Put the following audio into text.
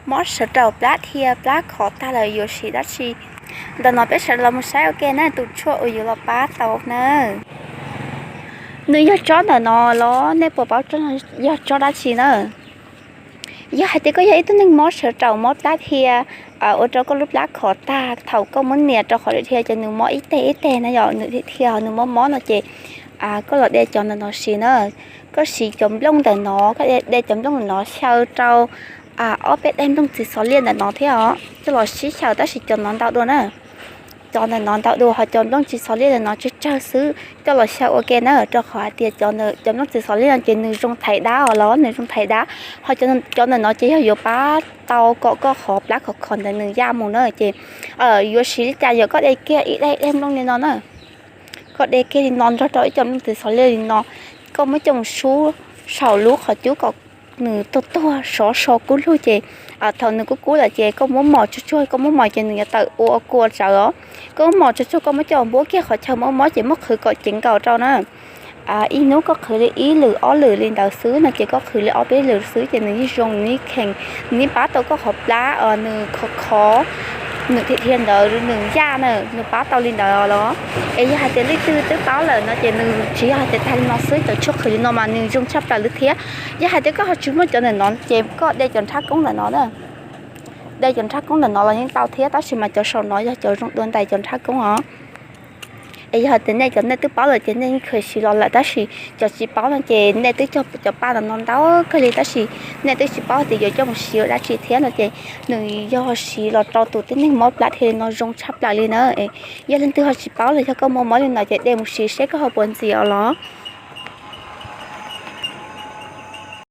Mob sawv rau plab dhia plab khov tag lawm yuav siv dab tsi? Ntawm no peb sawv los mus saib ua ke na, tus tshuaj uas yuav los pab tau na. Nws yog tsob ntawm no los nej puas paub yog tsob dab tsi na? Yog hais tias koj yog ib tug neeg mob sawv rau mob plab dhia, ua rau koj lub plab khov tag, thaum koj muab nias rau qhov dhia ces nws mob ib teg ib teg na yom, nws dhia nws mob mob no ces koj los de cov ntawm no siv na. Koj siv cov nplooj ntawm no, koj de cov nplooj ntawm no xyaw rau ob peb daim nplooj txiv xov liaj ntawm no thiab os, coj los sib xyaw tab sis cov no ntau dua na. Cov ntawm no ntau dua ho cov nplooj txiv xov liaj ntawm no tsawg tsawg xwb, coj los xyaw ua ke na, rau qhov hais tias cov nplooj txiv xov liaj no ces nws zoo thaiv dab os los nws zoo thaiv dab, ho cov ntawm no ces yog yuav pab tau kom koj qhov plab khov khov ntawd nws yaj mus na ces yuav siv li cas, yog koj de kiag ib daim ib daim nplooj li no na. Koj de kiag li no nrog rau ib co nplooj txiv xov liaj li no, koj muab coj mus sub saum lub qhov cub kom nws tuag tuag sov so kub lug ces thaum nws kub kub lawm ces koj muab mos tsuag tsuag, koj muab mos ces nws yuav tawm ua kua tsawv os. Koj muab mos tsuag tsuag koj muab coj npuab kiag qhov chaw mob mob ces muab qhwv kom ceev nkaus rau na. Ib hnub koj qhwv li ib lwm ob lwm li ntawd xwb no ces koj qhwv li ob peb lwm xwb ces nws yeej zoo, nws yeej kheev, nws yeej pab tau koj qhov plab os, nws khov khov, nws dhia dhia ntawd nws yaj na, nws pab tau li ntawd los. Es yog hais tias leej twg twb paub lawm no ces nws tsis yog hais tias tag li no xwb, cov tshuaj qhwv li no mas nws zoo tshaj plaws li thiab. Yog hais tias koj ho tsis muaj cov ntawm no ces koj de cov nrhab koob ntawm no na. De cov nrhab koob ntawm no los yeej tau thiab, tab sis mas cov saum no yog cov zoo dua ntais cov nrhab koob os. Es yog hais tias nej cov nej twb paub lawm ces nej yeej kheev siv los lawm, tab sis cov tsis paub no ces nej twb cog cov paj ntawm no ntau kawg li, tab sis nej twb tsis paub tias yuav coj mus siv ua dab tsi thiab no ces nws yog siv los rau tus tib neeg mob plab dhia li no zoo tshaj plaws li na. Yog leej twg ho tsis paub los yog koj muaj mob li no ces de mus siv seb koj ho puas ntxim os los.